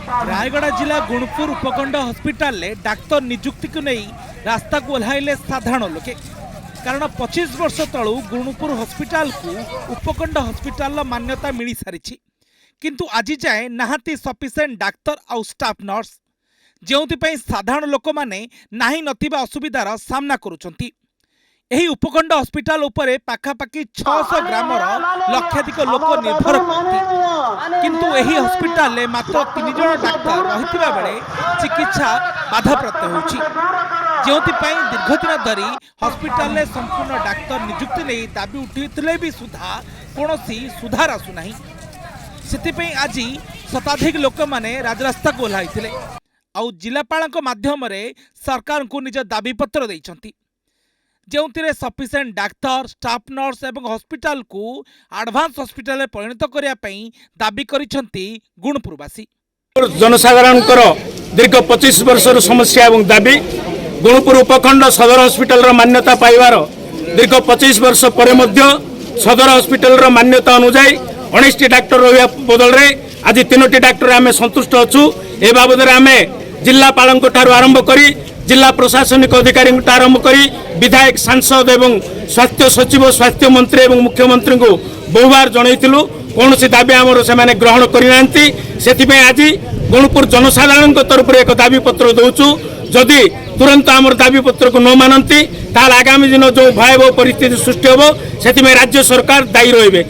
ରାୟଗଡ଼ା ଜିଲ୍ଲା ଗୁଣପୁର ଉପଖଣ୍ଡ ହସ୍ପିଟାଲରେ ଡାକ୍ତର ନିଯୁକ୍ତିକୁ ନେଇ ରାସ୍ତାକୁ ଓହ୍ଲାଇଲେ ସାଧାରଣ ଲୋକେ। କାରଣ 25 ବର୍ଷ ତଳୁ ଗୁଣପୁର ହସ୍ପିଟାଲକୁ ଉପଖଣ୍ଡ ହସ୍ପିଟାଲର ମାନ୍ୟତା ମିଳିସାରିଛି, କିନ୍ତୁ ଆଜି ଯାଏଁ ନାହାନ୍ତି ସଫିସିଏଣ୍ଟ ଡାକ୍ତର ଆଉ ଷ୍ଟାଫ୍ ନର୍ସ, ଯେଉଁଥିପାଇଁ ସାଧାରଣ ଲୋକମାନେ ନାହିଁ ନଥିବା ଅସୁବିଧାର ସାମ୍ନା କରୁଛନ୍ତି। ଏହି ଉପଖଣ୍ଡ ହସ୍ପିଟାଲ ଉପରେ ପାଖାପାଖି 600 ଗ୍ରାମର ଲକ୍ଷାଧିକ ଲୋକ ନିର୍ଭର କରନ୍ତି। କିନ୍ତୁ ଏହି ହସ୍ପିଟାଲରେ ମାତ୍ର ତିନି ଜଣ ଡାକ୍ତର ରହିଥିବା ବେଳେ ଚିକିତ୍ସା ବାଧାପ୍ରାପ୍ତ ହେଉଛି, ଯେଉଁଥିପାଇଁ ଦୀର୍ଘଦିନ ଧରି ହସ୍ପିଟାଲରେ ସମ୍ପୂର୍ଣ୍ଣ ଡାକ୍ତର ନିଯୁକ୍ତି ନେଇ ଦାବି ଉଠିଥିଲେ ବି ସୁଦ୍ଧା କୌଣସି ସୁଧାର ଆସୁନାହିଁ। ସେଥିପାଇଁ ଆଜି ଶତାଧିକ ଲୋକମାନେ ରାଜରାସ୍ତାକୁ ଓହ୍ଲାଇଥିଲେ ଆଉ ଜିଲ୍ଲାପାଳଙ୍କ ମାଧ୍ୟମରେ ସରକାରଙ୍କୁ ନିଜ ଦାବିପତ୍ର ଦେଇଛନ୍ତି, ଯେଉଁଥିରେ ସଫିସିଏଣ୍ଟ ଡାକ୍ତର, ଷ୍ଟାଫ୍ ନର୍ସ ଏବଂ ହସ୍ପିଟାଲକୁ ଆଡଭାନ୍ସ ହସ୍ପିଟାଲରେ ପରିଣତ କରିବା ପାଇଁ ଦାବି କରିଛନ୍ତି ଗୁଣପୁରବାସୀ। ଜନସାଧାରଣଙ୍କର ଦୀର୍ଘ 25 ବର୍ଷର ସମସ୍ୟା ଏବଂ ଦାବି, ଗୁଣପୁର ଉପଖଣ୍ଡ ସଦର ହସ୍ପିଟାଲର ମାନ୍ୟତା ପାଇବାର ଦୀର୍ଘ 25 ବର୍ଷ ପରେ ମଧ୍ୟ ସଦର ହସ୍ପିଟାଲର ମାନ୍ୟତା ଅନୁଯାୟୀ 19ଟି ଡାକ୍ତର ରହିବା ବଦଳରେ ଆଜି ତିନୋଟି ଡାକ୍ତର ଆମେ ସନ୍ତୁଷ୍ଟ ଅଛୁ। ଏ ବାବଦରେ ଆମେ ଜିଲ୍ଲାପାଳଙ୍କ ଠାରୁ ଆରମ୍ଭ କରି, ଜିଲ୍ଲା ପ୍ରଶାସନିକ ଅଧିକାରୀଙ୍କ ଆରମ୍ଭ କରି, ବିଧାୟକ, ସାଂସଦ ଏବଂ ସ୍ୱାସ୍ଥ୍ୟ ସଚିବ, ସ୍ୱାସ୍ଥ୍ୟ ମନ୍ତ୍ରୀ ଏବଂ ମୁଖ୍ୟମନ୍ତ୍ରୀଙ୍କୁ ବହୁବାର ଜଣାଇଥିଲୁ। କୌଣସି ଦାବି ଆମର ସେମାନେ ଗ୍ରହଣ କରିନାହାନ୍ତି। ସେଥିପାଇଁ ଆଜି ଗୁଣପୁର ଜନସାଧାରଣଙ୍କ ତରଫରୁ ଏକ ଦାବିପତ୍ର ଦେଉଛୁ। ଯଦି ତୁରନ୍ତ ଆମର ଦାବିପତ୍ରକୁ ନ ମାନନ୍ତି, ତାହେଲେ ଆଗାମୀ ଦିନ ଯେଉଁ ଭୟାବହ ପରିସ୍ଥିତି ସୃଷ୍ଟି ହେବ, ସେଥିପାଇଁ ରାଜ୍ୟ ସରକାର ଦାୟୀ ରହିବେ।